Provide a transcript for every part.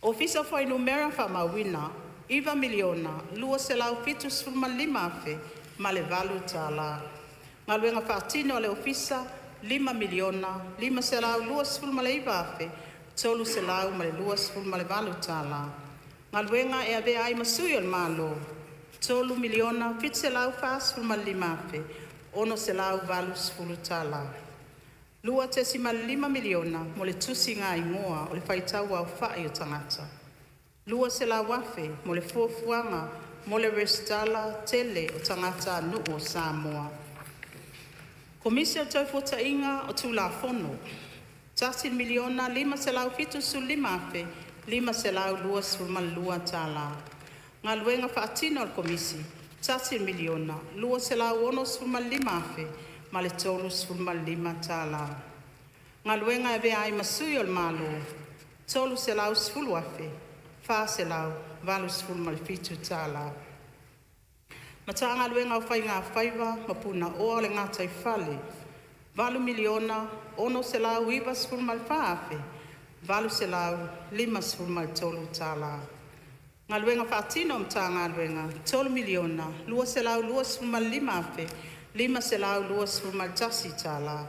Ofisa o Fuainumera Faamauina $9,275,008 tala. Galuega Faatino a le Ofisa $5,529,328 tala. Galuega e Avea ai ma Sui o le Malo $3,745,680 tala. $2.5miliona mo le tusigaigoa o le faitau aofai o tagata. $200,000 mo le fuafuaga mo le resitala tele o tagatanuu o Samoa. Komisi o le Toefuataiga o Tulafono $1,575,522 tala. Galuega Faatino a le Komisi $1,265,035 tala. Galuega e Avea ai ma Sui o le Malo $310,487 tala. Matagaluega o Faiga Faiva ma Punaoa o le Gataifale $8,694,853 tala. Galuega Faatino a Matagaluega $3,225,521 tala.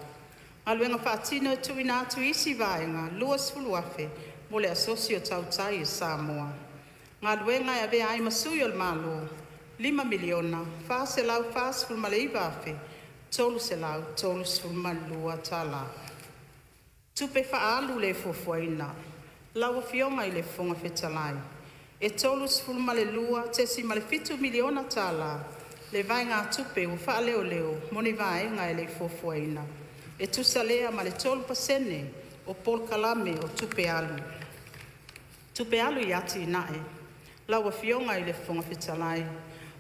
Galuega Faatino e tuuina atu i isi Vaega $20,000 mo le Asosi o Tautai a Samoa. Galuega e Avea ai ma Sui o le Malo $5,449,332 tala. Tupe Faaalu le fuafuaina. Lau Afioga i le Fofoga Fetalai, E $32.7 miliona tala le vaegatupe ua faaleoleo mo ni vaega e lei fuafuaina, e tusa lea ma le 3% o polokalame o tupe alu. Tupe Alu i Atinae. Lau Afioga i le Fofoga Fetalai,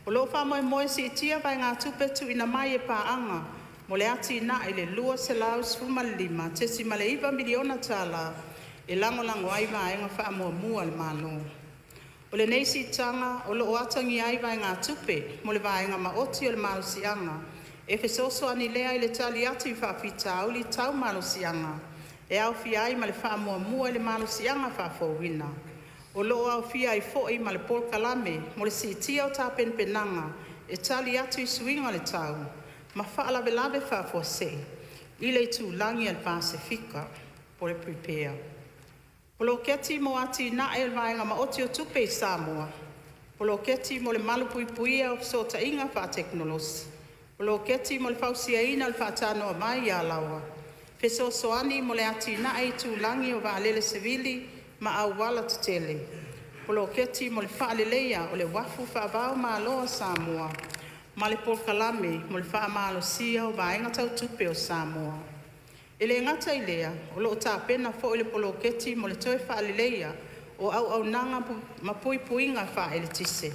O loo faamoemoe e siitia vaegatupe tuuina mai e Paaga mo le Atinae i le $215.9 miliona tala e lagolago ai vaega faamuamua a le Malo. O lenei siitaga o loo atagia ai vaegatupe mo le vaega maoti o le malosiaga e fesoasoani lea i le tali atu i faafitauli tau malosiaga e aofia ai ma le faamuamua i le malosiaga faafouina. O loo aofia ai foi ma le polokalame mo le siitia o tapenapenaga e tali atu i suiga o le tau ma faalavelave faafuasei i le itulagi a le Pasefika (PREPARE). Poloketi mo Atinae o le Vaega Maoti o Tupe i Samoa, Poloketi mo le Malu Puipuia o Fesootaiga Faatekonolosi, Poloketi mo le Fausiaina o le Faatanoavai i Alaoa, Fesoasoani mo le Atinae Itulagi o Vaalele Savili ma Auala Tetele, Poloketi mo le Faaleleia o le Uafu Faavaomalo a Samoa ma le Polokalame mo le Faamalosia o Vaega Tau Tupe o Samoa. E le gata i lea, o loo tapena foi le poloketi mo le toe faaleleia o auaunaga ma puipuiga faaeletise,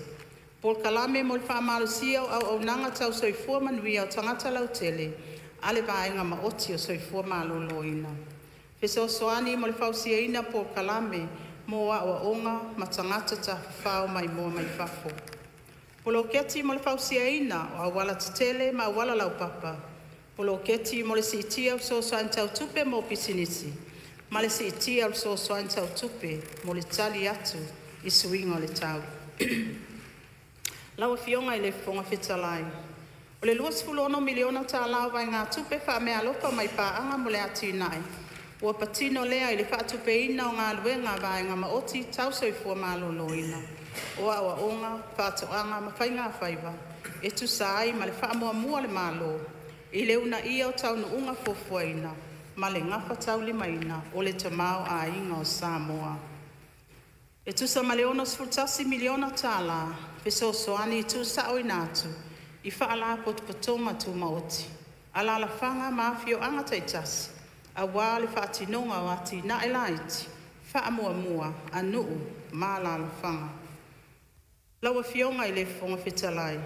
polokalame mo le faamalosia o auaunaga tau soifua manuia o tagata lautele a le Vaega Maoti o Soifua Maloloina. Fesoasoani mo le fausiaina o polokalame mo aoaoga ma tagata tafafao maimoa mai fafo. Poloketi mo le fausiaina o Auala tetele ma auala laupapa, Poloketi mo le siitia o fesoasoani tau tupe mo pisinisi ma le siitia o le fesoasoani tau tupe mo le tali atu i suiga o le tau. Lau Afioga i le Fofoga Fetalai, O le 26 miliona tala o vaegatupe faameaalofa mai paaga mo le atinae, ua patino lea i le faatupeina o galuega a vaega maoti tau soifua maloloina, o aoaoga, faatoaga ma faigafaiva e tusa ai ma le faamuamua a le Malo i le uunaia o taunuuga fuafuaina ma le gafataulimaina o le tamaoaiga o Samoa. E tusa ma le 61 miliona tala fesoasoani tuusaoina atu i Faalapotopotoga Tumaoti, alalafaga ma afioaga taitasi aua le faatinoga o atinae laiti faamuamua a nuu ma alalafaga. Lau Afioga i le Fofoga Fetalai,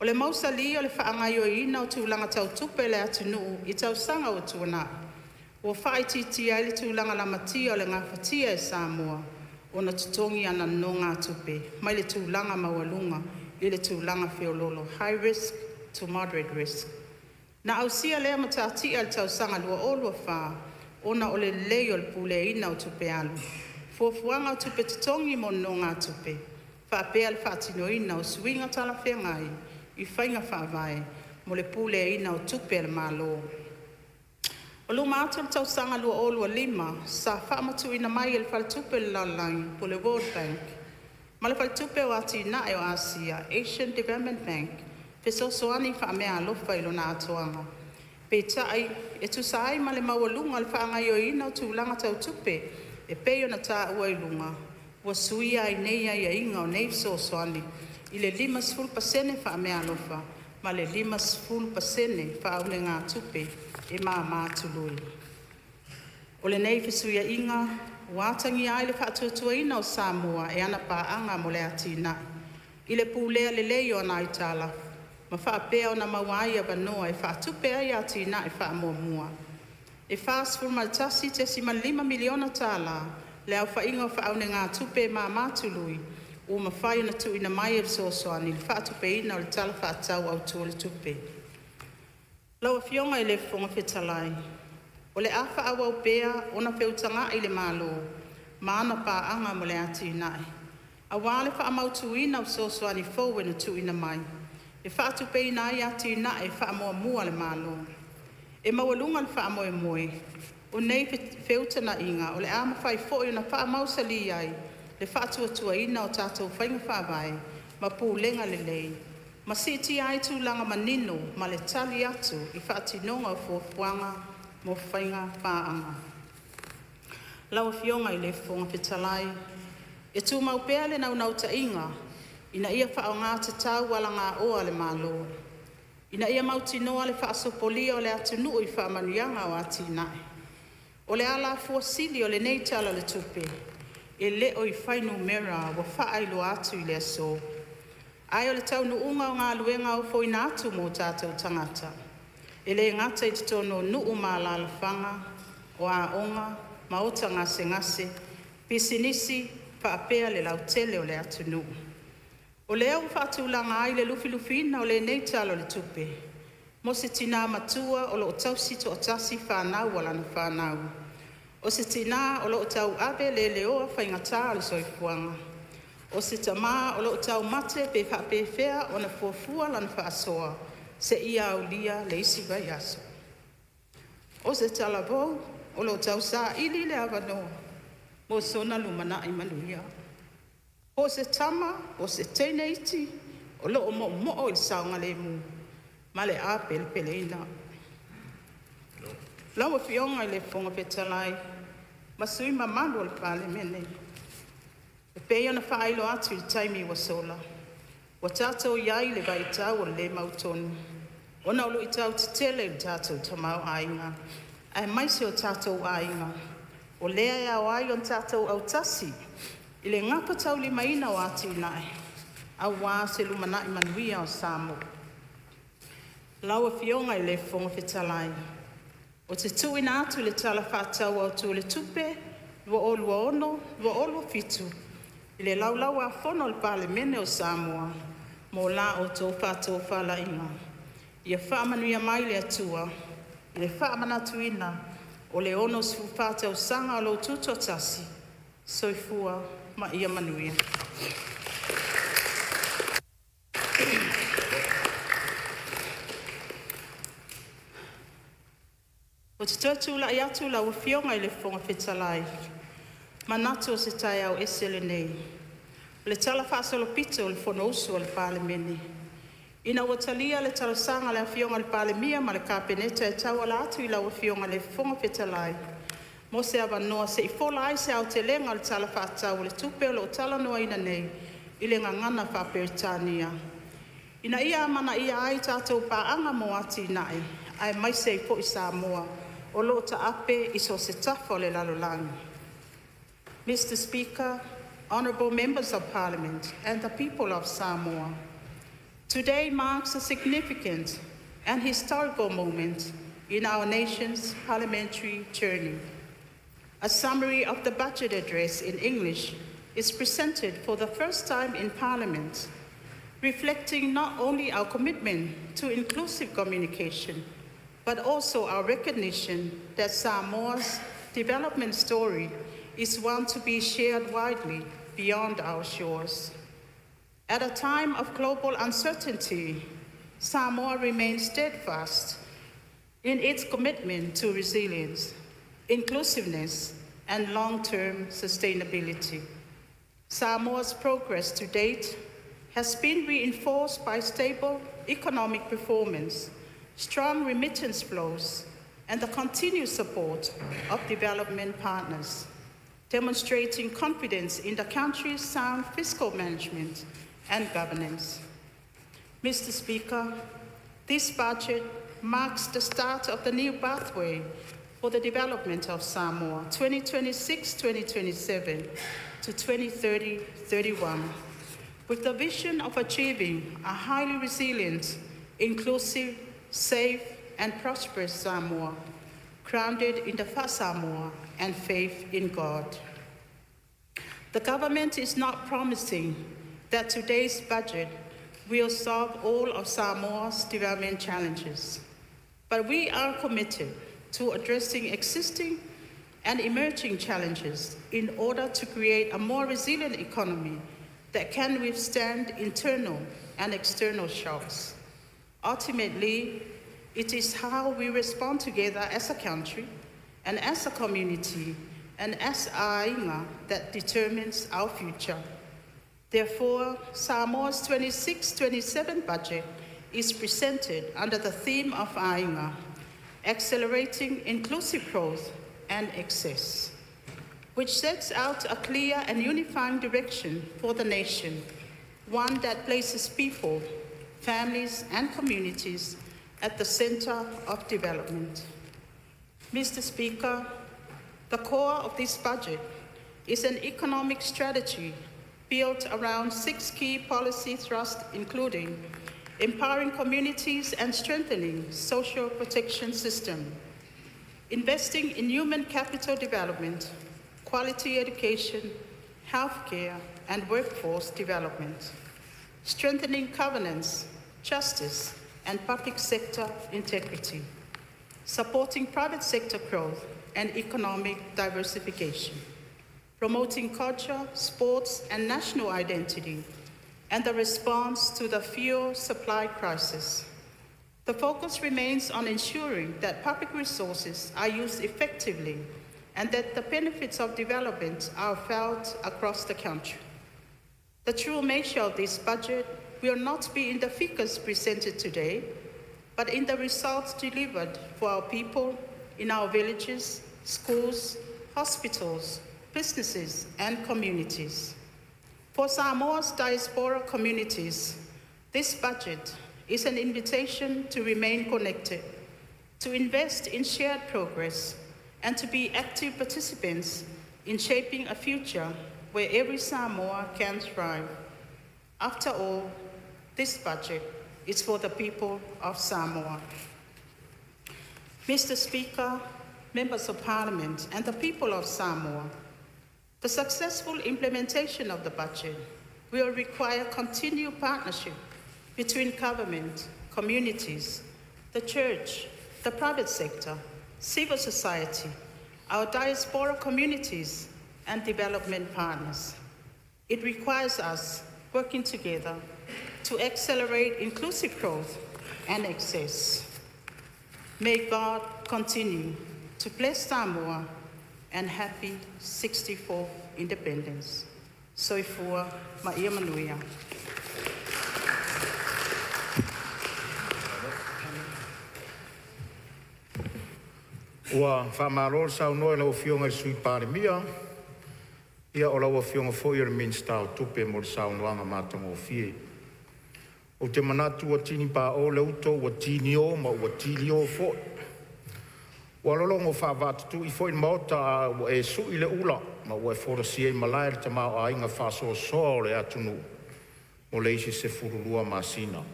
O le mausali o le faagaoioiina o tulaga tau tupe a le atunuu i tausaga ua tuanai, ua faaitiitia ai le tulaga lamatia o le gafatia e Samoa ona totogi ana nonogatupe mai le tulaga maualuga i le tulaga feololo (high risk to moderate risk). Na ausia lea matatia i le tausaga 2024 ona o le lelei o le puleaina o tupe alu, Fuafuaga o Tupe Totogi mo Nonōgātupe, faapea le faatinoina o suiga talafeagai i faiga faavae mo le puleaina o tupe a le Malo. O luma atu o le tausaga 2025, sa faamatuuina mai e le Faletupe o le Lalolagi po o le World Bank ma le Faletupe o Atinae o Asia Asian Development Bank fesoasoani faameaalofa i lona atoaga. Peitai, e tusa ai ma le maualuga o le faagaoioiina o tulaga tau tupe e pei ona taua i luga, ua suia ai nei aiaiga o nei fesoasoani i le 50% faameaalofa ma le 50% faaunegatupe e mama tului. O lenei fesuia'iga ua atagia ai le faatuatuaina o Samoa e ana Paaga mo le Atinae i le pulea lelei o ana aitalafu ma faapea ona maua ai avanoa e faatupe ai atinae faamuamua. E $41.5 miliona tala le aofaiga o faaunegatupe e mama tului ua mafai ona tuuina mai e fesoasoani i le faatupeina o le Tala Faatatau Autu o le Tupe. Lau Afioga i le Fofoga Fetalai, o le a faaauau pea ona feutaga'i le Malo ma ana Paaga mo le Atinae auā le faamautuina o fesoasoani fou e na tuuina mai e faatupeina ai atinae faamuamua a le Malo. E maualuga le faamoemoe o nei feutaga'iga o le a mafai foi ona faamausalī ai le faatuatuaina o tatou faiga faavae ma pulega lelei, ma siitia ai tulaga manino ma le tali atu i faatinoga o fuafuaga mo faiga paaga. Lau Afioga i le Fofoga Fetalai, E tumau pea le naunautaiga ina ia faaaoga tatau alagaoa a le Malo, ina ia mautinoa le faasopolia o le atunuu i faamanuiaga o atinae. O le alafua sili o lenei Tala o le Tupe, e le o i fuainumera ua faailoa atu i le asō, ae o le taunuuga o galuega ofoina atu mo o tatou tagata, e le gata i totonu o nuu ma alaalafaga, o aoga, maota gasegase, pisinisi faapea le lautele o le atunuu. O lea ua faatulaga ai le lufilufiina o lenei Tala o le Tupe mo se Tinā matua o loo tausi toatasi fanau a lana fanau, o se Tinā o loo tauave leleoa faigata o le soifuaga, o se Tamā o loo taumate pe faapefea ona fuafua lana faasoa seia aulia le isi vaiaso. O se talavou o loo tausaili le avanoa mo sona lumanai manuia. Po o se tama po o se teine iti o loo moomoo i le saogalemu ma le apelepeleina. Lau Afioga i le Fofoga Fetalai ma sui usufono mamalu o le Palemene, E pei ona faailoa atu i le taimi ua sola, ua tatou iai i le vaitau o le le mautonu ona o luitau tetele i le tatou tamaoaiga aemaise o tatou aiga. O lea e ao ai ona tatou autasi i le gafataulimaina o atinae aua se lumanai manuia o Samoa. Lau Afioga i le Fofoga Fetalai, Ou te tuuina atu le Tala Faatatau Autu o le Tupe 2026/2027 i le Laulau-a-Fono a le Palemene o Samoa mo la outou faatofalaiga. Ia faamanuia mai le Atua i le faamanatuina o le 64 tausaga o lou Tutoatasi. Soifua ma ia manuia. Ou te toe tulai atu lau Afioga i le Fofoga Fetalai, manatu o se taeao ese lenei, o le talafaasolopito o le Fonousu a le Palemene, ina ua talia le talosaga a le Afioga i le Palemia ma le Kapeneta e tauala atu i lau Afioga i le Fofoga Fetalai mo se avanoa se i fola ai se aotelega o le Tala Faatatau o le Tupe o lo o talanoaina nei i le Gagana Faa-Peretania, ina ia amanaia ai tatou Paaga mo Atinae aemaise ai foi Samoa o lo o taape i so o se tafa o le lalolagi. Mr. Speaker, Honourable Members of Parliament and the people of Samoa, today marks a significant and historical moment in our nation's parliamentary journey. A summary of the budget address in English is presented for the first time in Parliament, reflecting not only our commitment to inclusive communication, but also our recognition that Samoa's development story is one to be shared widely beyond our shores. At a time of global uncertainty, Samoa remains steadfast in its commitment to resilience, inclusiveness, and long-term sustainability. Samoa's progress to date has been reinforced by stable economic performance, strong remittance flows, and the continued support of development partners, demonstrating confidence in the country's sound fiscal management and governance. Mr. Speaker, this budget marks the start of the new pathway for the development of Samoa 2026-2027 to 2030-31, with the vision of achieving a highly resilient, inclusive, safe, and prosperous Samoa, grounded in the Fa'asamoa and faith in God. The government is not promising that today's budget will solve all of Samoa's development challenges, but we are committed to addressing existing and emerging challenges in order to create a more resilient economy that can withstand internal and external shocks. Ultimately, it is how we respond together as a country and as a community and as aiga that determines our future. Therefore, Samoa's 26-27 budget is presented under the theme of Aiga, Accelerating Inclusive Growth and Access, which sets out a clear and unifying direction for the nation, one that places people, families and communities at the center of development. Mr. Speaker, the core of this budget is an economic strategy built around six key policy thrusts including empowering communities and strengthening social protection system, investing in human capital development, quality education, healthcare and workforce development, strengthening governance, justice and public sector integrity, supporting private sector growth and economic diversification, promoting culture, sports and national identity, and the response to the fuel supply crisis. The focus remains on ensuring that public resources are used effectively and that the benefits of development are felt across the country. The true measure of this budget will not be in the figures presented today, but in the results delivered for our people in our villages, schools, hospitals, businesses, and communities. For Samoa's diaspora communities, this budget is an invitation to remain connected, to invest in shared progress, and to be active participants in shaping a future where every Samoa can thrive. After all, this budget is for the people of Samoa. Mr. Speaker, Members of Parliament and the people of Samoa, the successful implementation of the budget will require continued partnership between government, communities, the church, the private sector, civil society, our diaspora communities, and development partners. It requires us working together to accelerate inclusive growth and access. May God continue to bless Samoa and happy 64th Independence. Soifua ma ia manuia. Ua faamalo le saunoa i lau Afioga i le Sui Palemia, o lau Afioga foi o le Minisita o Tupe mo le saunoaga matagofie. Ou te manatu ua tini paao le uto ua tinio ma ua tilio foi, ua lologo faavaatutui foi le Maota a ua e sui le ula ma ua e folasia i malae le tamaoaiga faasoasoa o le atunuu mo le isi 12 masina.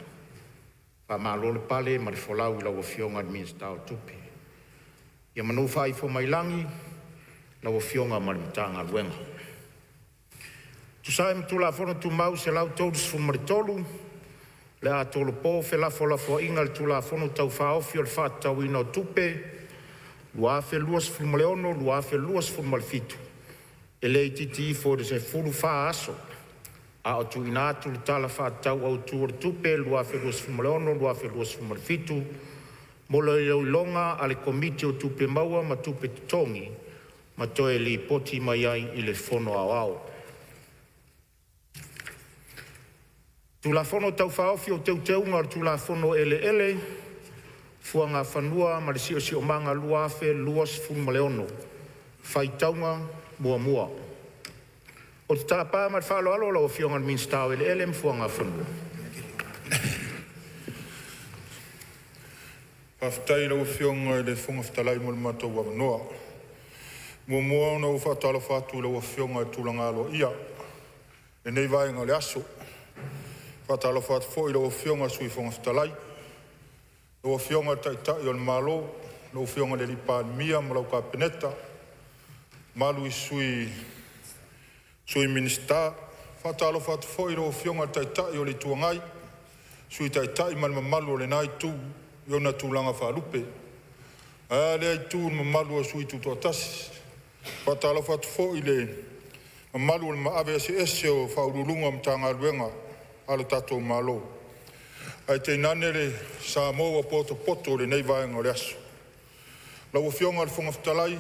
Faamalo le pale ma le folau i lau Afioga i le Minisita o Tupe. Ia manu faaifo mai lagi lau Afioga ma le Matagaluega. E tusa ai ma Tulafono Tumau 133, o le a tolopo felafolafoaiga i le Tulafono Tau Faaofi o le Faatatauina o Tupe 2026/2027. e le itiiti ifo i le 14 aso a o tuuina atu le Tala Faatatau Autu o le Tupe 2026/2027 mo le iloiloga a le Komiti o Tupe Maua ma Tupe Totogi ma toe lipoti mai ai i le Fono Aoao. Tulafono Tau Faaofi o Teuteuga o le Tulafono o Eleele, Fuagafanua ma le Siosiomaga 2026 – Faitauga Muamua. Ou te tapa ma le faaaloalo lau Afioga i le Minisita o Eleele ma Fuagafanua. Faafetai i lau Afioga i le Fofoga Fetalai mo le matou avanoa. E muamua ona ou faatalofa atu i lau Afioga i le tulaga aloaia i lenei vaega o le aso. E faatalofa atu foi i lau Afioga i le Sui Fofoga Fetalai, lau Afioga i le Taitai o le Malo, lau Afioga i le Palemia ma lau Kapeneta, le mamalu i Sui Minisita. E faatalofa atu foi i lau Afioga i le Taitai o le Itu Agai, Sui Taitai ma le mamalu o lena Itu i ona tulaga faalupe. Ae a lea itu i le mamalu o sui tutoatasi. E faatalofa atu foi i le mamalu o le maave eseese o Ofisa Sili o Pulega o Matagaluega a le tatou Malo, ae tainane le Samoa ua potopoto i lenei vaega o le aso. Lau Afioga i le Fofoga Fetalai, e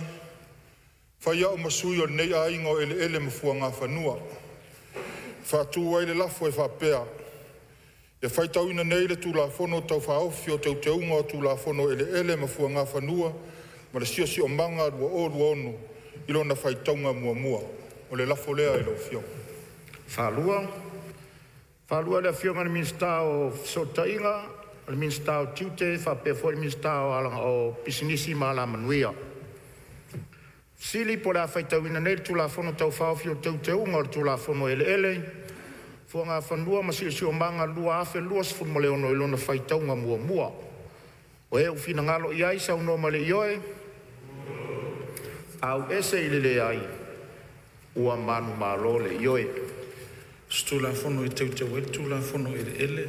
fai au ma sui o lenei aiga o eleele ma fuagafanua e faatu ai le lafo e faapea, Ia faitauina nei le Tulafono Tau Faaofi o Teuteuga o Tulafono o Eleele ma Fuagafanua ma le Siosiomaga 2026 i lona faitauga muamua. O le lafo lea i lau Afioga. E faalua e le Afioga i le Minisita o Fesootaiga, le Minisita o Tiute faapea foi le Minisita o Pisinisi ma Alamanuia. Fesili po o le a faitauina nei le Tulafono Tau Faaofi o Teuteuga o le Tulafono o Eleele, Fuagafanua ma Siosiomaga 2026 i lona faitauga muamua. O e ua finagalo i ai saunoa mai i le ioe, auese i le leai, ua manumalo le ioe. E Teuteu ai le Tulafono o Eleele,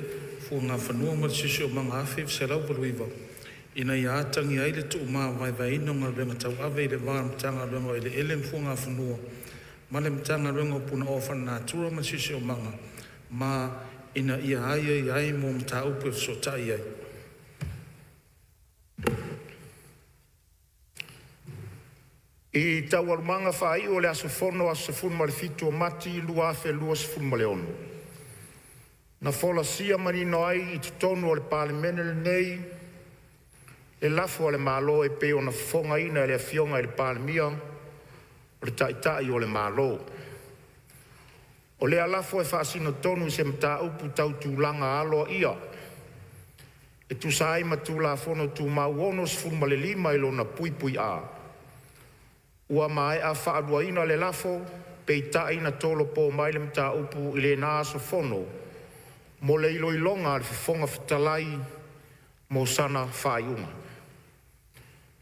Fuagafanua ma le Siosiomaga 1989, ina ia atagia ai le tuumavaevaeina o galuega tauave i le va o le Matagaluega o Eleele ma Fuagafanua ma le Matagaluega o Punaoa Faalenatura ma le Siosiomaga, ma ina ia aiaia ai mo mataupu e fesootai ai. I Taualumaga faaiu o le aso fono aso 17 Mati 2026, na folasia manino ai i totonu o le Palemene lenei le lafo a le Malo e pei ona fofogaina e le Afioga i le Palemia, o le Taitai o le Malo. O lea lafo e faasino tonu i se mataupu tau tulaga aloaia e tusa ai ma Tulafono Tumau 65 i lona (A), ua maea faaluaina le lafo, peitai na tolopo mai le mataupu i lena aso fono mo le iloiloga a le Fofoga Fetalai mo sana faaiuga.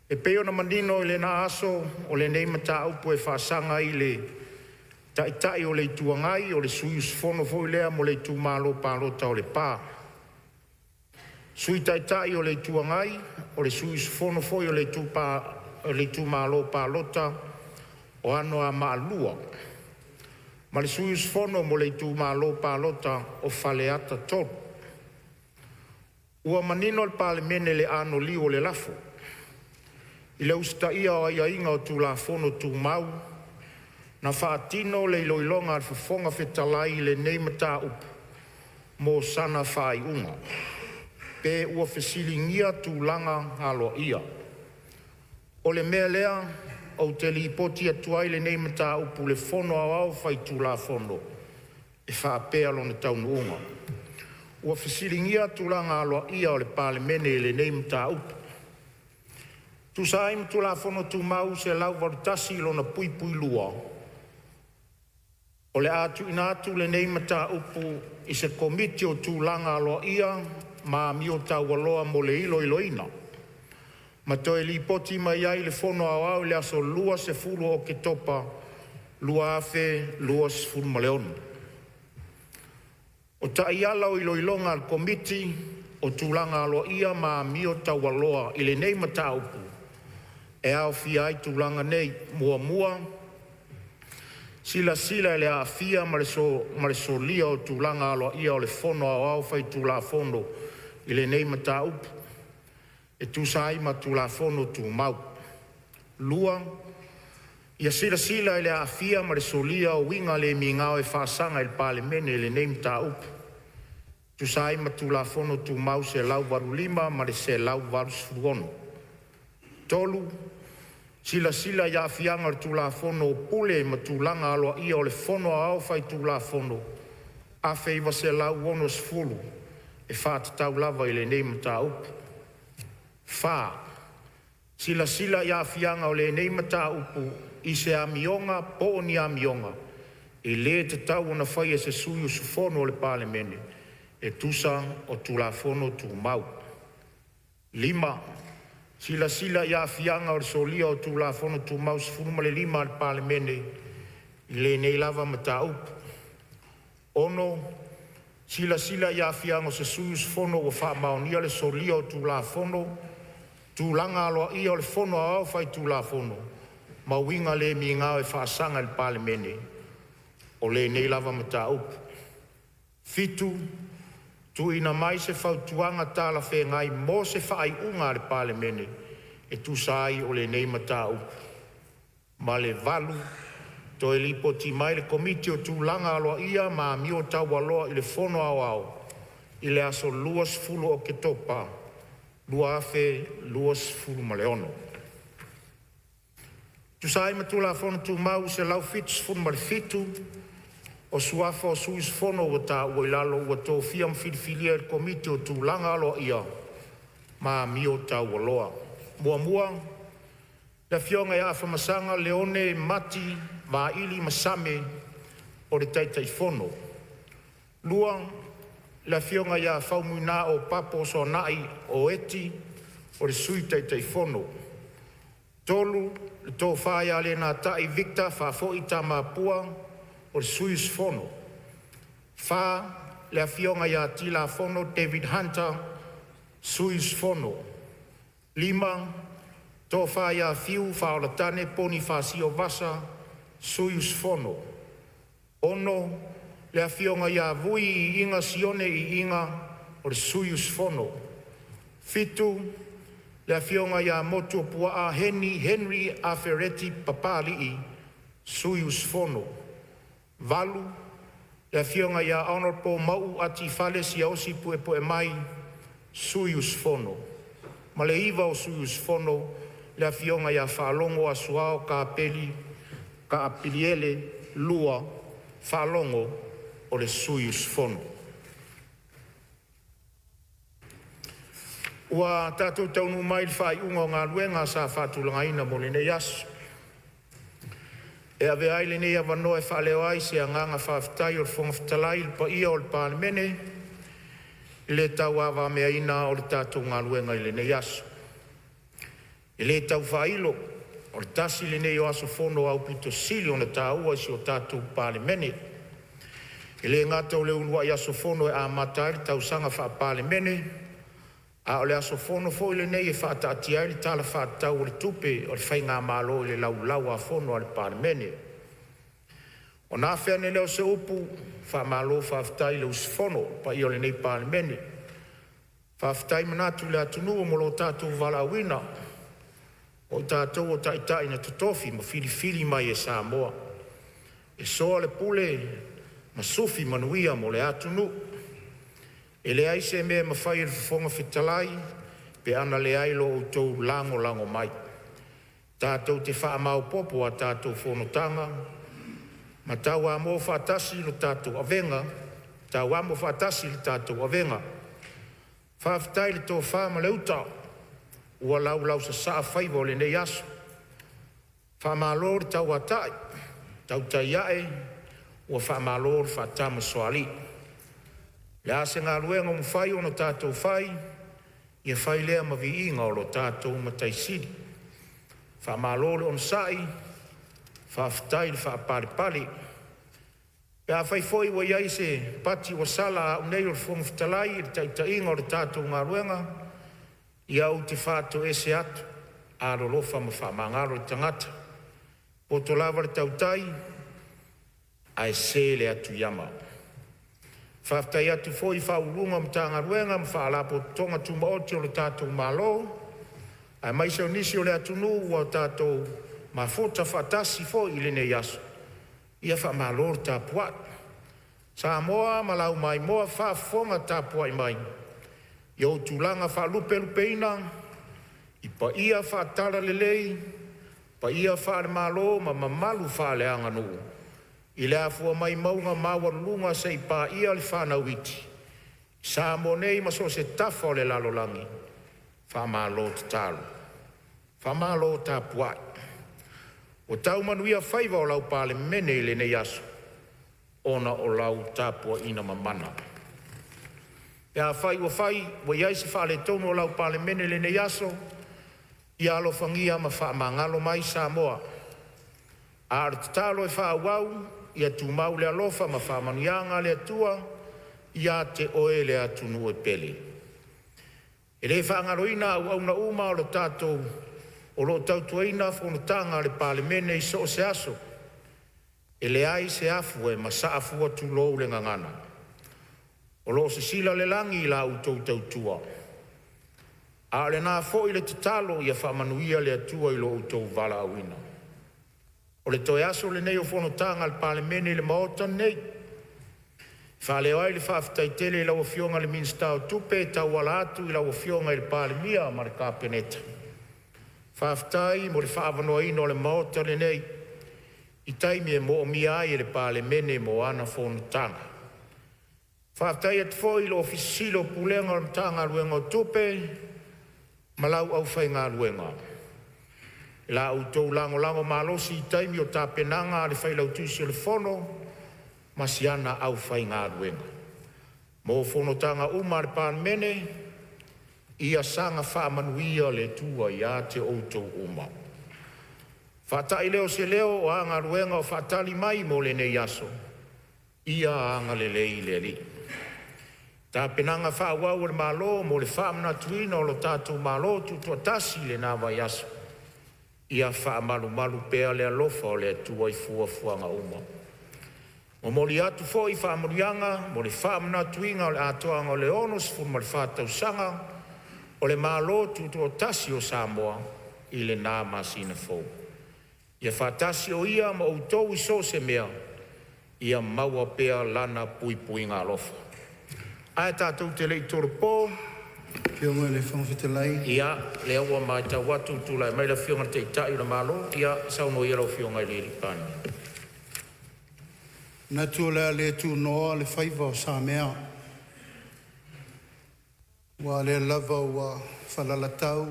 E pei ona manino i lena aso, o lenei mataupu e faasaga i le Taitai o le Itu Agai, o le sui usufono foi lea mo le itumalo palota o Lepa. Sui Taitai o le Itu Agai, o le sui usufono foi o le itumalo palota o Anoamaa 2, ma le sui usufono mo le itumalo palota o Faleata 3. Ua manino le Palemene i le anoliu o le lafo, i le usitaia o aiaiga o Tulafono Tumau, na faatino le iloiloga a le Fofoga Fetalai i lenei mataupu mo sana faaiuga, pe ua fesiligia tulaga aloaia. O le mea lea ou te lipoti atu ai lenei mataupu i le Fono Aoao Faitulafono e faapea lona taunuuga: Ua fesiligia tulaga aloaia o le Palemene i lenei mataupu. E tusa ai ma Tulafono Tumau 181(2), o le a tuuina atu lenei mataupu i se Komiti o Tulaga Aloaia ma Amio Taualoa mo le iloiloina, ma toe lipoti mai ai i le Fono Aoao i le aso 20 Oketopa 2026. O taiala o iloiloga a le Komiti o Tulaga Aloaia ma Amio Taualoa i lenei mataupu e aofia ai tulaga nei: 1. Silasila i le aafia ma le solia o tulaga aloaia o le Fono Aoao Faitulafono i lenei mataupu e tusa ai ma Tulafono Tumau. 2. Ia silasila i le aafia ma le solia o uiga le migao e faasaga i le Palemene i lenei mataupu e tusa ai ma Tulafono Tumau 185 ma le 186. 3. Silasila i aafiaga o le Tulafono o Pule ma Tulaga Aloaia o le Fono Aoao Faitulafono 1960 e faatatau lava i lenei mataupu. 4. Silasila i aafiaga o lenei mataupu i se amioga po o ni amioga e le tatau ona faia e se sui usufono o le Palemene e tusa o Tulafono Tumau. 5. Silasila i aafiaga o le solia o Tulafono Tumau 15 a le Palemene i lenei lava mataupu. 6. Silasila i aafiaga o se sui usufono ua faamaonia le solia o Tulafono o Tulaga Aloaia o le Fono Aoao Faitulafono ma uiga le migao e faasaga i le Palemene o lenei lava mataupu. 7. Tuuina mai se fautuaga talafeagai mo se faaiuga a le Palemene e tusa ai o lenei mataupu. Ma le 8. Toe lipoti mai le Komiti o Tulaga Aloaia ma Amio Taualoa i le Fono Aoao i le aso 20 Oketopa 2026. E tusa ai ma Tulafono Tumau 177, o suafa o sui usufono ua taua i lalo ua tofia ma filifilia e le Komiti o Tulaga Aloaia ma Amio Taualoa: 1. Le Afioga Afamasaga Leone Mati Vaili Masame o le Taitaifono. 2. Afioga Faumuina Papo Soanai Eti O le Sui Taitaifono. 3. Tofa LENATAI Victor Faafoi Tamapua o le sui usufono. 4. Afioga Tilafono David Hunter, sui usufono. 5. Tofa Fiu Faaolatane Ponifasio Vasa, sui usufono. 6. Afioga Vui Iiga Sione Iiga, sui usufono. 7. Afioga Motuopuaa Henry Afereti Papalii, sui usufono. 8. Afioga Hon Mauu Ati Fale Siaosi Puepuemai, sui usufono. 9. Sui usufono: Afioga Faalogo Asuao Kapiliele II Faalogo, sui usufono. Ua tatou taunuu mai i le faaiuga o galuega sa faatulagaina mo lenei aso. E avea ai lenei avanoa e faaleo ai se agaga faafetai o le Fofoga Fetalai i le paia o le Palemene i le tauavameaina o le tatou galuega i lenei aso. E le tau faailo, o le tasi lenei o aso fono aupito sili ona taua i si o tatou Palemene. E le gata o le uluai aso fono e amata ai le tausaga faa-Palemene, a o le aso fono foi lenei e faataatia ai le Tala Faatatau o le Tupe o le Faigamalo i le Laulau-a-Fono a le Palemene. Ona afe ane lea o se upu, faamalo faafetai le usufono i le paia o lenei Palemene. Faafetai manatu i le atunuu mo lo tatou valaauina, o tatou o taitai na totofi ma filifili mai e Samoa e soa le pule ma sufi manuia mo le atunuu. E leai se mea e mafai e le Fofoga Fetalai pe ana leai lo outou lagolago mai. Tatou te faamaopoopo a tatou fonotaga ma tauamo faatasi le tatou avega. Faafetai le tofa ma le uta ua laulausasaa faiva o lenei aso. Faamalo le tauatai, tautai a'e ua faamalo le faatamasoalii. O le a se galuega ua mafai ona tatou fai, ia fai lea ma viiga o lo tatou Matai Sili. Faamalo le onosai, faafetai le faapalepale. Pe afai foi ua i ai se pati ua sala a au nei o le Fofoga Fetalai i le taitaiga o le tatou galuega, ia ou te faatoese atu, alolofa ma faamagalo le tagata. E poto lava le tautai ae se le atu i ama. Faafetai atu foi i Ofisa Sili o Pulega o Matagaluega ma Faalapotopotoga Tumaoti a le tatou Malo aemaise o nisi o le atunuu ua tatou mafuta faatasi foi i lenei aso, ia faamalo le tapuai. Samoa ma lau maimoa faafofoga tapuai mai i ou tulaga faalupelupeina i paia faale-Talalelei, paia faale-Malo ma mamalu faaleaganuu, i le afua mai mauga maualuluga seia paia le fanau iti, Samoa nei ma so o se tafa o le lalolagi, faamalo tatalo, faamalo tapuai. Ua tau manuia faiva o lau Palemene i lenei aso ona o lau tapuaiga mamana. Pe afai ua i ai se faaletonu o lau Palemene i lenei aso, ia alofagia ma faamagalo mai Samoa. A o le tatalo e faaauau, ia tumau le alofa ma faamanuiaga a le Atua ia te oe le atunuu e pele. E le faagaloina auauna uma a lo tatou o lo o tautuaina fonotaga a le Palemene i so o se aso. E leai se afu e masaa fua, tulou le gagana. O lo o sisila le lagi i la outou tautua. A o lena foi le tatalo ia faamanuia le Atua i lo outou valaauina. O le toe aso lenei o fonotaga a le Palemene i le Maota nei, e faaleo ai le faafetai tele i lau Afioga i le Minisita o Tupe e tauala atu i lau Afioga i le Palemia ma le Kapeneta. Faafetai mo le faaavanoaina o le Maota lenei i taimi e moomia ai e le Palemene mo ana fonotaga. Faafetai atu foi i le Ofisa Sili o Pulega o le Matagaluega o Tupe ma lau aufaigaluega i la outou lagolago malosi i taimi o tapenaga a le Failautusi o le Fono ma si ana aufaigaluega mo fonotaga uma a le Palemene. Ia saga faamanuia le Atua ia te outou uma. Ona faatai lea o se leo, o a galuega o faatali mai mo lenei aso, ia agalelei le Alii. I tapenaga faaauau a le Malo mo le faamanatuina o le tatou Malo Tutoatasi i lena vaiaso, ia faamalumalu pea le alofa o le Atua i fuafuaga uma. Momoli atu foi faamanuiaga mo le faamanatuina o le atoaga o le 64 tausaga o le Malo Tutoatasi o Samoa i lena masina fou. Ia faatasi o Ia ma outou i so o se mea, ia maua pea Lana puipuiga alofa. Ae tatou te le i tolopo, Afioga i le Fofoga Fetalai. Ia, o lea ua matau atu ua tulai mai le Afioga i le Taitai o le Malo. Ia, saunoa ia lau Afioga i le Palemia. E manatu o le a le tunoa le faiva o Samea, aua o lea lava ua falalatau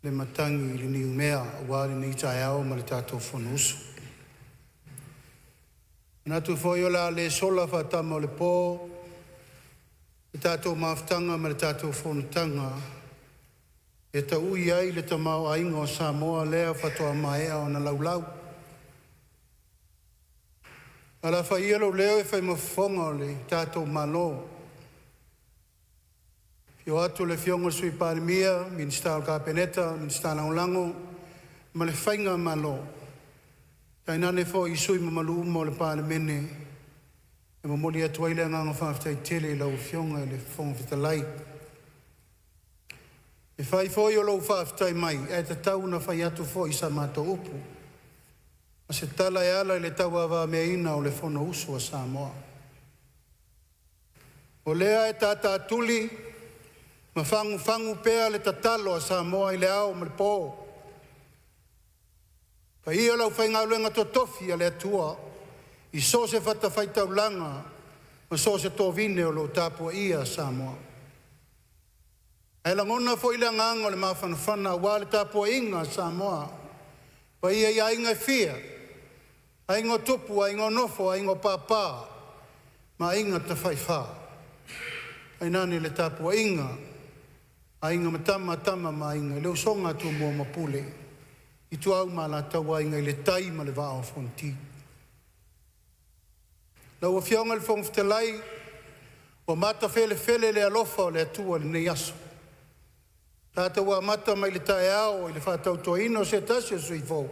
le matagi i le niumea aua lenei taeao ma le tatou fonousu. E manatu foi o le a le sola faatama o le po le tatou mafutaga ma le tatou fonotaga e taui ai le tamaoaiga o Samoa lea faatoa maea ona laulau. Ae o le a fai ia lou leo e fai ma fofoga o le tatou Malo. Afio atu le Afioga i le Sui Palemia, Minisita o le Kapeneta, Minisita Lagolago ma le Faigamalo, tainane foi sui usufono mamalu uma o le Palemene, e momoli atu ai le agaga faafetai tele i lau Afioga i le Fofoga Fetalai. E fai foi o lou faafetai mai, ae tatau ona fai atu foi sa matou upu ma se tala e ala i le tauavameaina o le Fonousu a Samoa. O lea e tatatuli ma fagufagu pea le tatalo a Samoa i le ao ma le po, paia o le aufaigaluega totofi a le Atua i so o se fatafaitaulaga ma so o se tovine o lo o tapuaia Samoa. Ae lagona foi le agaga o le mafanafana aua le tapuaiga a Samoa, paia i aiga e fia, aiga o tupu, aiga o nofo, aiga o papa ma aiga tafaifa, tainane le tapuaiga a Aiga ma Tama, Tama ma Aiga, le usoga a Tumua ma Pule, Ituau ma Alataua, Aiga i le Tai ma le Vaa o Fonoti. Lau Afioga i le Fofoga Fetalai, ua matafelefele le alofa o le Atua i lenei aso, tatou amata mai le taeao i le faatautoina o se tasi o sui fou,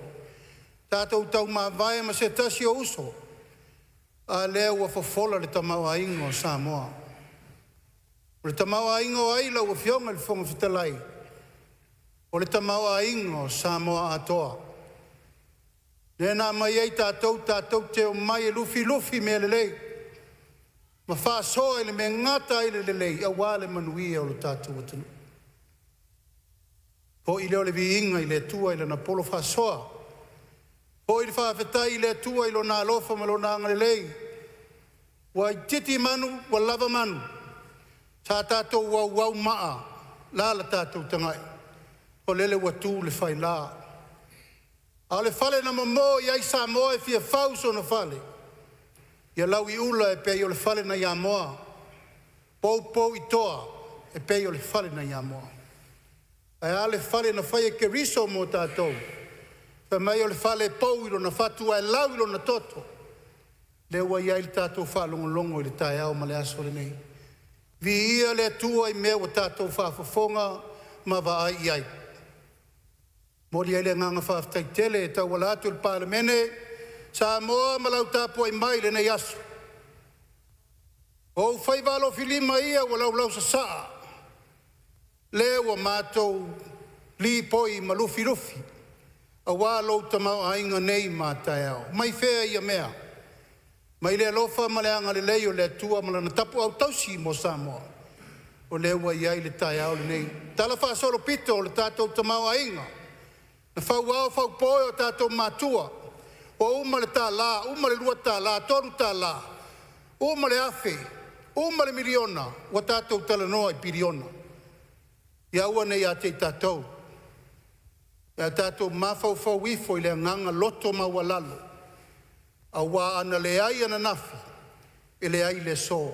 tatou taumavae ma se tasi o uso A lea ua fofola le tamaoaiga o Samoa. O le tamaoaiga o ai lau Afioga i le Fofoga Fetalai? O le tamaoaiga o Samoa atoa. Lea na aumai ai tatou tatou te omai e lufilufi mea lelei ma faasoa i le mea e gata ai le lelei aua le manuia o le tatou atunuu. Foi lea o le viiga i le Atua i Lana polo faasoa, foi le faafetai i le Atua i Lona alofa ma Lona agalelei ua itiiti manu ua lava manu, sa tatou auau maa, la le tatou tagai, o lele ua tu le faila. A o le fale na momo i ai Samoa e fia fau sona fale, ia lauiula e pei o le fale nai Amoa, poupou i toa e pei o le fale nai Amoa. Ae a le fale na fai e Keriso mo tatou? Fai mai o le fale e pou i lona fatu ae lau i lona toto. Lea ua i ai le tatou faalogologo i le taeao ma le aso lenei. Viia le Atua i mea ua tatou faafofoga ma vaai i ai. Momoli ai le agaga faafetai tele e tauala atu i le Palemene Samoa ma lau tapuai mai i lenei aso. O ou faiva alofilima ia ua laulausasaa, lea ua matou lipoi ma lufilufi aua lou tamaoaiga nei ma a taeao. Mai fea ia mea? Mai le alofa ma le agalelei o le Atua ma Lana tapuau tausi mo Samoa, o lea ua i ai le taeao lenei. Talafaasolopito o le tatou tamaoaiga, na fauao faupo e o tatou matua, ua uma le $1, uma le $2, $3, uma le $1,000, uma le $1miliona, ua tatou talanoa i piliona. Ia aua ne i ia te i tatou, ae tatou mafaufau ifo i le agaga loto maualalo, aua ana leai ananafi, e leai le aso.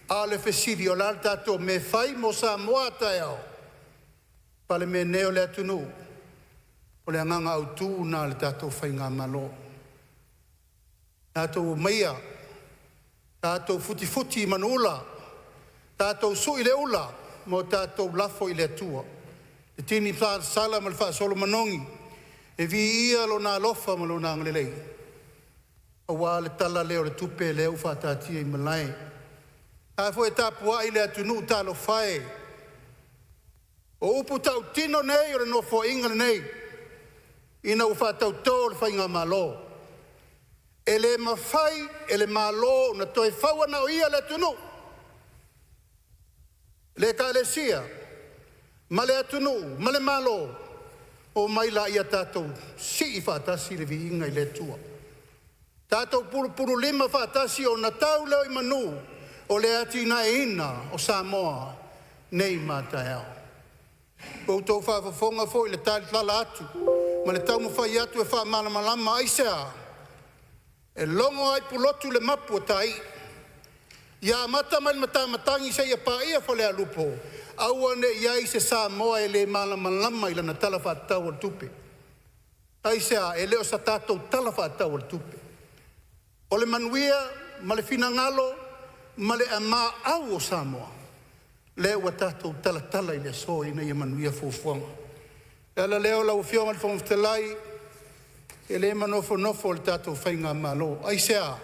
A o le fesili, o le a le tatou mea e fai mo Samoa a taeao? Palemene o le atunuu, o le agaga autu lena o le tatou faigamalo, tatou omaia, tatou futifuti i manuula, tatou sui le ula ma o tatou lafo i le Atua le tini faasala ma le faasolo manogi e viia Lona alofa ma Lona agalelei aua le tala lea o le tupe lea ua faataatia i malae. A foi e tapuai le atunuu, talofa e, o upu tautino nei o le Nofoaiga lenei ina ua faatauto le faigamalo, e le mafai e le Malo ona toe fau na o ia le atunuu, le Ekalesia ma le atunuu ma le Malo, omai laia tatou sii faatasi le viiga i le Atua. Tatou pulupululima faatasi ona tau lea i manu o le atinaeina o Samoa nei ma a taeao. Ua outou faafofoga foi i le talitala atu ma le taumafai atu e faamalamalama. Aisea? E logo lava i Pulotu le mapu a tai. Ia amata mai i le matamatagi seia paia Falealupo, aua ne i i ai se Samoa e le malamalama i lana Tala Faatatau o le Tupe. Aisea? E le o se tatou Tala Faatatau o le Tupe, o le manuia ma le finagalo ma le maau o Samoa lea ua tatou talatala i le aso ina ia manuia fuafuaga. O le ala lea lau Afioga i le Fofoga Fetalai, e le manofonofo le tatou faigamalo. Aisea?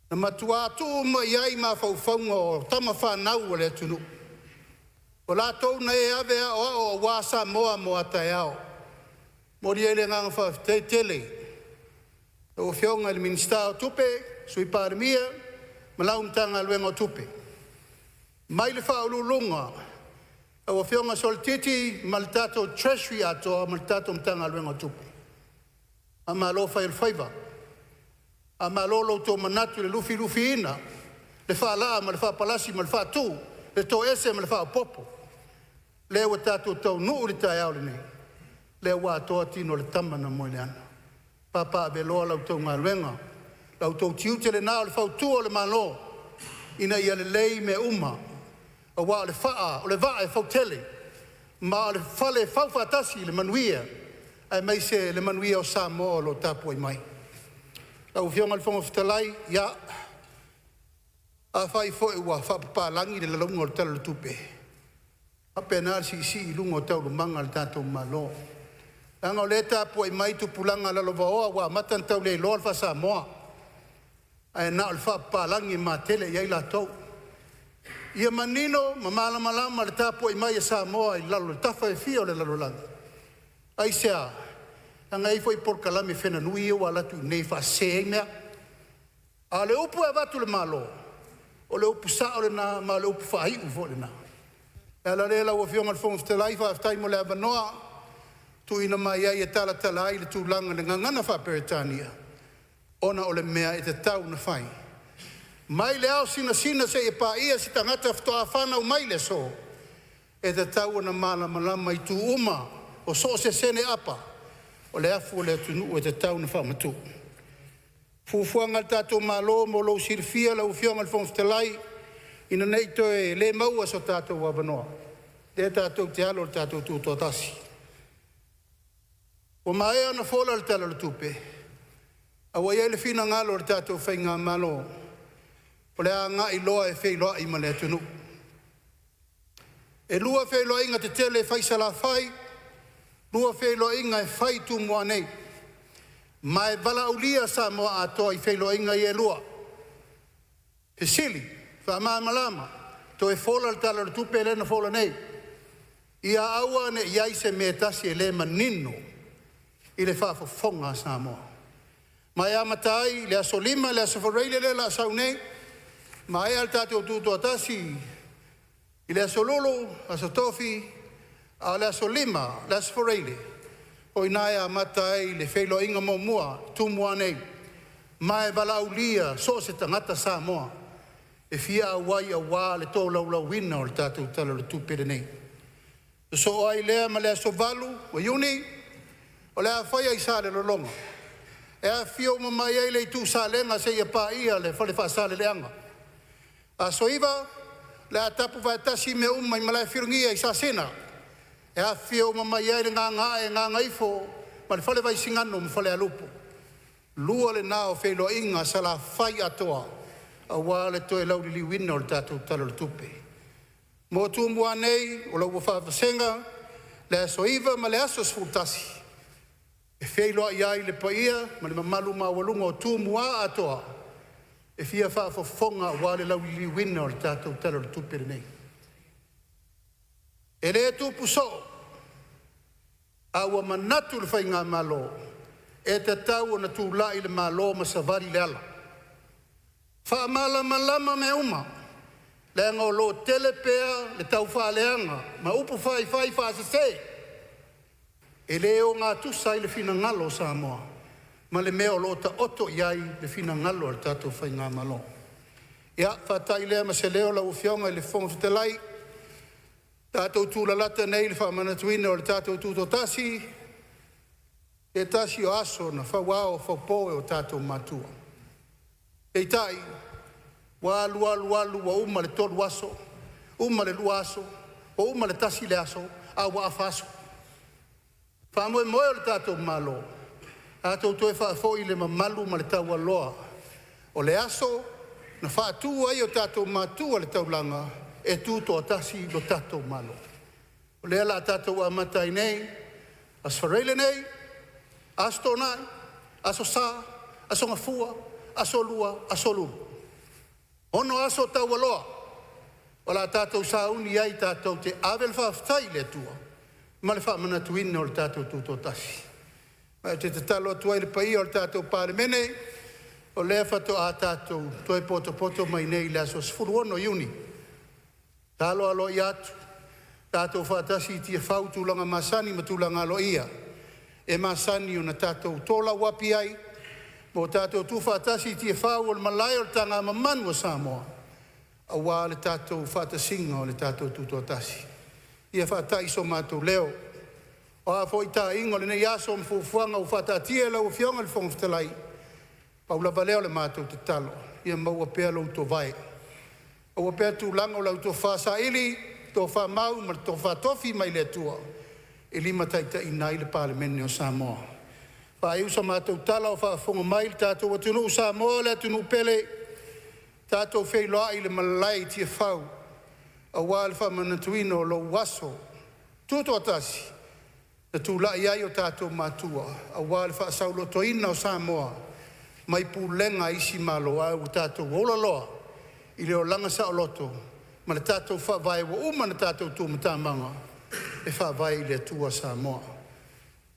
Na matua tuu uma i ai mafaufauga o tama fanau a le atunuu, o latou na e ave e aoao aua Samoa mo a taeao. Momoli ai le agaga faafetai tele i lau Afioga i le Minisita o Tupe, Sui Palemia ma lau Matagaluega o Tupe, mai le Faauluuluga lau Afioga Sualitiiti ma le tatou Treasury atoa ma le tatou Matagaluega o Tupe. Faamalo fai o le faiva, faamalo lo outou manatu i le lufilufiina, le faalaa ma le faapalasi ma le faatu, le toese ma le faaopoopo. Lea ua tatou taunuu i le taeao lenei, lea ua atoa tino o le tama na moe i le ana. Papaaveloa la outou galuega, la outou tiute lena o le fautua o le Malo ina ia lelei mea uma, aua o le faa o le vaa e fautele, ma o le fale e faufaatasi i le manuia aemaise le manuia o Samoa o lo o tapuai mai. Lau Afioga i le Fofoga Fetalai, ia, afai foi ua faapapalagi le lalauga o le Tala o le Tupe, e faapena le siisii i luga o taualumaga a le tatou Malo, leaga o lea e tapuai mai tupulaga lalovaoa ua amata ona tau leiloa le faa-Samoa. Ae na o le faapapalagi e matele i ai latou. Ia manino ma malamalama le tapuai mai a Samoa i lalo i tafa e fia o le lalolagi. Aisea? Leaga e i ai foi polokalame fenanui ia ua alu atu i inei e faasese ai mea. A o le upu e avatu i le Malo, o le upu sao lena ma o le upu faaiu foi lena. O le ala lea lau Afioga i le Fofoga Fetalai, faafetai mo le avanoa tuuina mai ai e talatala ai le tulaga i le gagana faa-Peretania ona o le mea e tatau ona fai. Mai le ao sinasina seia paia se tagata faatoa fanau mai le aso, e tatau ona malamalama i itu uma o so o se sene apa o le afu o le atunuu e tatau ona faamatuu. Fuafuaga a le tatou Malo mo lou silafia lau Afioga i le Fofoga Fetalai, ina nei toe le maua so tatou avanoa, lea tatou te alo i le tatou tutoatasi. Ua maea ona fola le Tala o le Tupe, a ua i ai le finagalo o le tatou faigamalo o le a agai loa e feiloai ma le atunuu. E 2 feiloaiga tetele e fai i Salafai, 2 feiloaiga e fai i Tumua nei, ma e valaaulia Samoa atoa i feiloaiga ia e 2. Fesili, faamalamalama, toe fola le Tala o le Tupe lea na fola nei. Ia aua ne i i ai se mea e tasi e le manino i le faafofoga a Samoa. Ma e amata ai i le aso 5 le aso Faraile lea o le a sau nei, maea le tatou tutoatasi i le aso Lulu, aso Tofi, a o le aso 5 le aso Faraile, o i ina e amata ai le feiloaiga muamua i Tumua nei, ma e valaaulia so o se tagata Samoa e fia auai aua le tolaulauina o le tatou Tala o le Tupe lenei. Sosoo ai lea ma le aso 8 o Iuni, o le a faia i Salelologa e afifio uma mai ai le Itu Salega seia paia le Fale Faasaleleaga. Aso 9, o le a tapu faatasi mea uma i Malaefilogia i Sasina e afifio uma mai ai le Gagaae, Gagaifo ma le Fale Vaisigano ma Falealupo. Lua lena o feiloaiga a Salafai atoa aua le toe lauliliuina o le tatou Tala o le Tupe. Mo Tumua nei, o lo ua faavasega le aso 9 ma le aso 11 e feiloai ai le paia ma le mamalu maualuga o Tumua atoa e fia faafofoga aua le lauliliuina o le tatou Tala o le Tupe lenei. E le tupu soo, a ua manatu le faigamalo e tatau ona tulai le Malo ma savali le ala, faamalamalama mea uma, leaga o lo o tele pea le taufaaleaga ma upu faifai faasese e le ogatusa ai le finagalo o Samoa ma le mea o lo o taoto i ai le finagalo o le tatou faigamalo. Ia faatai lea ma se leo lau Afioga i le Fofoga Fetalai, tatou tulalata nei i le faamanatuina o le tatou Tutoatasi, se tasi o aso na fauao faupo e o tatou matua. Peitai, ua alu alu alu ua uma le 3 aso, uma le 2 aso, ua uma le 1 aso, a ua afa aso. Faamoemoe o le tatou Malo, tatou toe faafoi le mamalu ma le taualoa o le aso na faatu ai e o tatou matua le taulaga e tutoatasi lo tatou Malo. O lea o le a tatou amata ai nei, Aso Faraile nei, Aso Toonai, Aso Sa, Aso Gafua, Aso Lua, Aso Lulu, 6 aso taualoa o le a tatou sauni ai tatou te ave le faafetai i le Atua ma le faamanatuina o le tatou Tutoatasi. Ma ou te tatalo atu ai i le paia o le tatou Palemene, o lea faatoa tatou toe potopoto mai nei i le aso 16 Iuni. Tatalo aloaia atu, tatou faatasi i Tiafau i tulaga masani ma tulaga aloaia e masani ona tatou tolauapi ai ma o tatou tuufaatasi i Tiafau o le malae o le tagamamanu a Samoa aua le tatou faatasiga o le tatou Tutoatasi. Ia faatai so matou leo. O a foi taiga o lenei aso ma fuafuaga ua faataatia e lau Afioga i le Fofoga Fetalai, pau lava lea o le matou tatalo, ia maua pea lo outou vae, maua pea tulaga o la outou tofa saili, tofa mau ma le tofa tofi mai le Atua e limataitaiina ai le Palemene o Samoa. Faaiu sa matou tala o faafofoga mai le tatou atunuu Samoa le atunuu pele, tatou feiloai i le malae i Tiafau aua le faamanatuina o lou aso Tutoatasi na tulai ai o tatou matua aua le faasaolotoina o Samoa mai pulega a isi Malo, ae ua tatou ola loa i le olaga saoloto ma le tatou Faavae ua uma ona tatou tumatamaga e faavae i le Atua Samoa.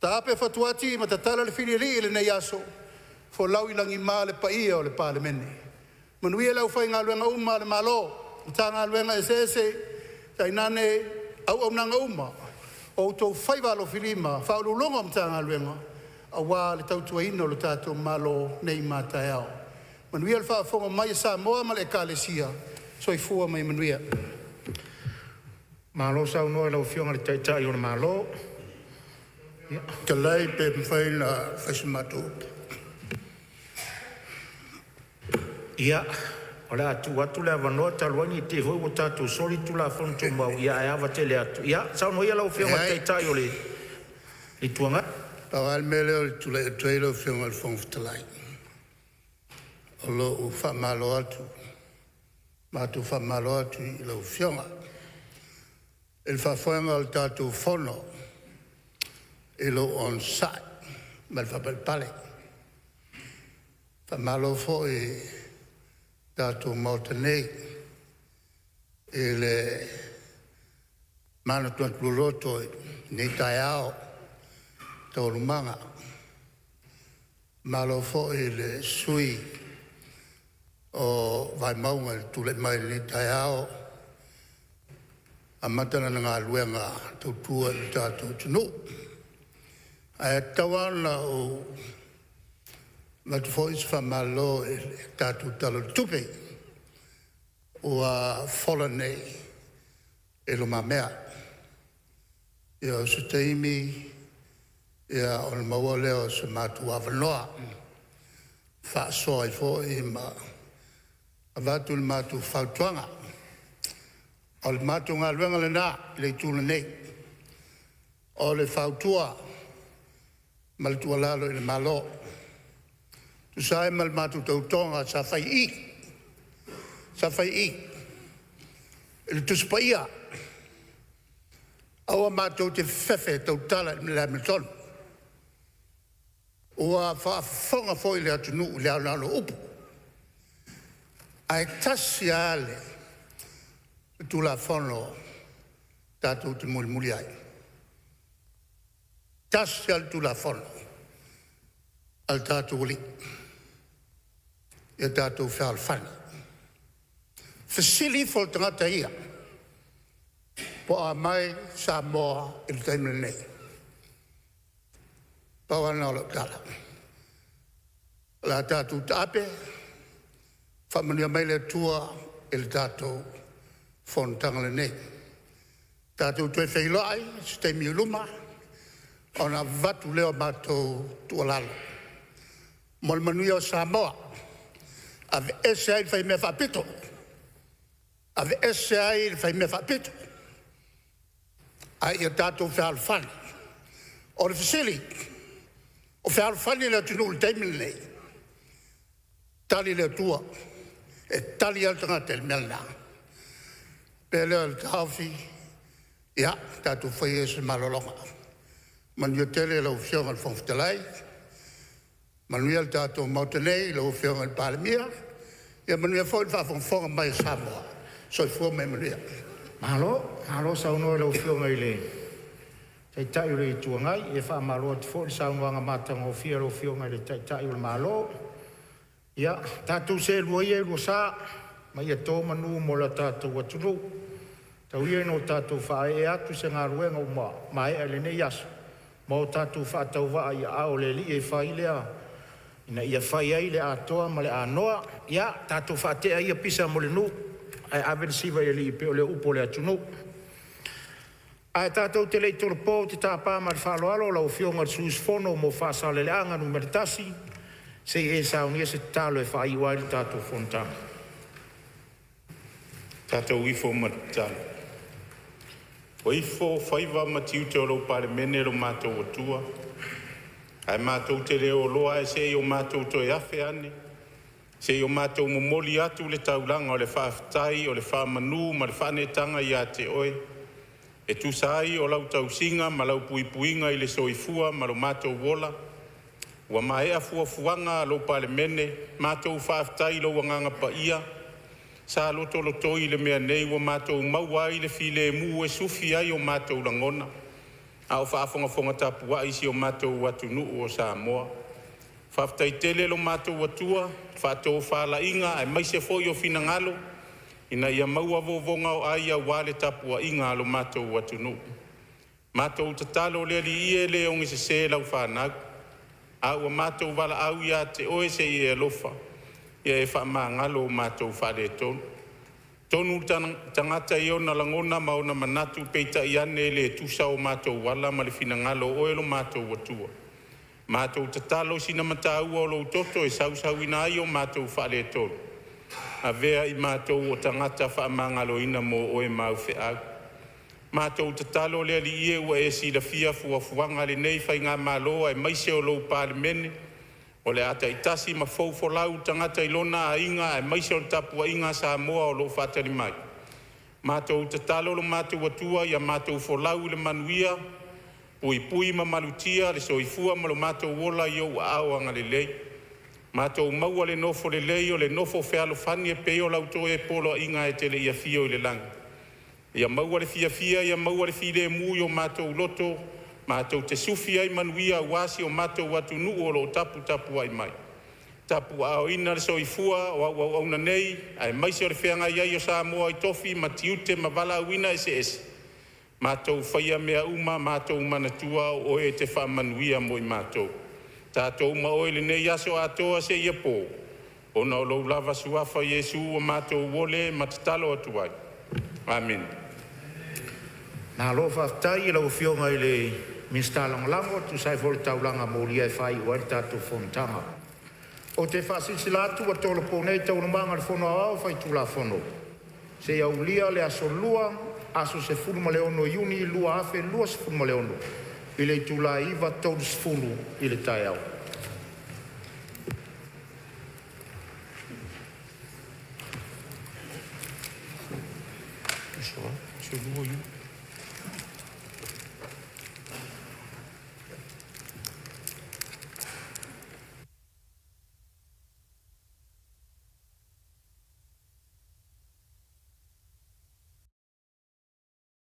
Taape fatuati ma tatala le filialii i lenei aso, folau i lagima le paia o le Palemene. Manuia le aufaigaluega uma a le Malo, Matagaluega eseese tainane auaunaga uma a o outou faiva alofilima i Ofisa Sili o Pulega o Matagaluega aua le tautuaina o le tatou Malo nei ma a taeao. Manuia le faafofoga mai a Samoa ma le Ekalesia. Soifua ma ia manuia. Malo saunoa i lau Afioga i le Taitai o le Malo. Fetalai pe mafai ona fai sa matou upu. Ia, o le a tuu atu le avanoa talu ai ne i te i foi ua tatou soli le Tulafono Tumau, ae ava tele atu. Ia, saunoa ia lau Afioga i le Leai, Taitai o le Itu Agai. pau lava le mea lea ou te tulai atu ai lau Afioga i le Fofoga Fetalai, o lou faamalo atu, matou faamalo atu i lau Afioga i le faafoega o le tatou Fono i lou onosai ma le faapalepale. Faamalo foi i le tatou Maota nei i le manatunatu loloto i lenei taeao i taualumaga. Malo foi i le sui usufono o Vaimauga i le tulai mai i lenei taeao e amata lana galuega tautua i le tatou atunuu. Ae tatau lava ona ou avatu foi se faamalo i le tatou Tala o le Tupe ua fola nei i lumamea. Ia, o se taimi ona maua lea o se matou avanoa e faasoa ai foi ma avatu le matou fautuaga. O le matou galuega lena i le Itu lenei, o le fautua ma le tuualalo i le Malo e tusa ai ma le matou tautoga sa fai i i, sa fai i i i le Tusi Paia, aua matou te fefefe e tautala i le amiotonu. Ua faafofoga foi le atunuu i le aoaoina o upu, ae tasi lava le Tulafono tatou te mulimuli ai, tasi lava le Tulafono a le tatou Alii, ia tatou fealofani. Fesili ifo i le tagata ia po o a mai Samoa i le taimi lenei. Pau lava lena o lau tala. O le a tatou taape, faamanuia mai le Atua i le tatou fonotaga lenei. Tatou toe feiloai i se taimi o i luma ona avatu lea o matou tuualalo mo le manuia o Samoa. Aveese ai le faimea faapito, aveese ai le faimea faapito, a ia tatou fealofani. O le fesili, o fealofani le atunuu i le taimi lenei? Tali le Atua, e tali lava le tagata i le mea lena. Ona faapea lea o le taofi, ia tatou faia ia se malologa. Manuia tele lau Afioga i le Fofoga Fetalai, manuia le tatou Maota nei, lau Afioga i le Palemia, ia manuia foi le faafogafoga mai a Samoa. Soifua ma ia manuia. Malo, malo saunoa i lau Afioga i le Taitai o le Itu Agai. E faamalo atu foi i le saunoaga matagofie a lau Afioga i le Taitai o le Malo. Ia, tatou seelua ia i lua sa ma ia to manu mo le tatou atunuu. Tau ia ina o tatou faaee atu i se galuega ua maea i lenei aso ma o tatou faatauvaa i aao o le Alii e fai lea ina ia fai ai le atoa ma le anoa. Ia tatou faatea ia pisa mo le nuu ae ave le siva i le Alii e pei o le upu a le atunuu. Ae tatou te le i tolopo, ou te tapa ma le faaaloalo lau Afioga i le sui usufono mo Faasaleleaga 1 se i e saunia se tatalo e faaiu ai le tatou fonotaga. Tatou ifo ma le tatalo. Ua ifo faiva ma tiute o lau Palemene lo matou Atua, ae matou te le o oloa ae se i o matou toe afe ane se i o matou momoli atu le taulaga o le faafetai, o le faamanu ma le faaneetaga ia te Oe, e tusa ai o lau tausiga ma lau puipuiga i le soifua ma lo matou ola, Ua maea fuafuaga a lou Palemene, matou faafetai i lou Agaga Paia sa lotolotoi i le mea nei ua matou maua ai le filemu e sufi ai o matou lagona a o faafogafoga tapuai si o matou atunuu o Samoa. Faafetai tele lo matou Atua i faatofalaiga aemaise foi o finagalo ina ia maua vovoga o ai aua le tapuaiga a lo matou atunuu. Matou tatalo le Alii e, le ogesese lau fanau, a ua matou valaau ia te Oe se i e alofa ia e faamagalo matou faaletonu. Tonu le tagata i ona lagona ma ona manatu, peitai ane e le tusa o matou ala ma le finagalo o Oe lo matou Atua. Matou tatalo i sina mataua o lou toto e sausuina ai o matou faaletonu, avea i matou o tagata faamagaloina mo Oe ma au feau. Matou tatalo le Alii e, ua e silafia fuafuaga a lenei faigamalo aemaise o lou Palemene o le a taitasi ma fou folau le tagata i lona aiga aemaise o le tapuaiga a Samoa o lo o faatali mai. Matou tatalo lo matou Atua ia matou folau i le manuia, puipui ma malutia le soifua ma lo matou ola i ou aao agalelei. Matou maua le nofo lelei o le nofo fealofani e pei o lau toe poloaiga e te le i afio i le lagi. Ia maua le fiafia, ia maua le filemu i o matou loto matou te sufi ai manuia aua si o matou atunuu o lo o taputapuai mai. Tapuaaoina le soifua o au auauna nei aemaise o le feagai ai o Samoa i tofi ma tiute ma valaauina eseese, matou faia mea uma matou manatua o Oe e te faamanuia mo i matou. Tatou ma Oe i lenei aso atoa seia po, ona o lou lava Suafa Iesu ua matou ole ma tatalo atu ai. Amene. Malo faafetai i lau Afioga i le Minisita Lagolago e tusa ai foi o le taulaga molia e faaiu ai le tatou fonotaga. Ou te faasilasila atu ua tolopo nei Taualumaga a le Fono Aoao Faitulafono seia aulia le aso Lua, aso 16 Iuni 2026 i le itula e 9:30 i le taeao.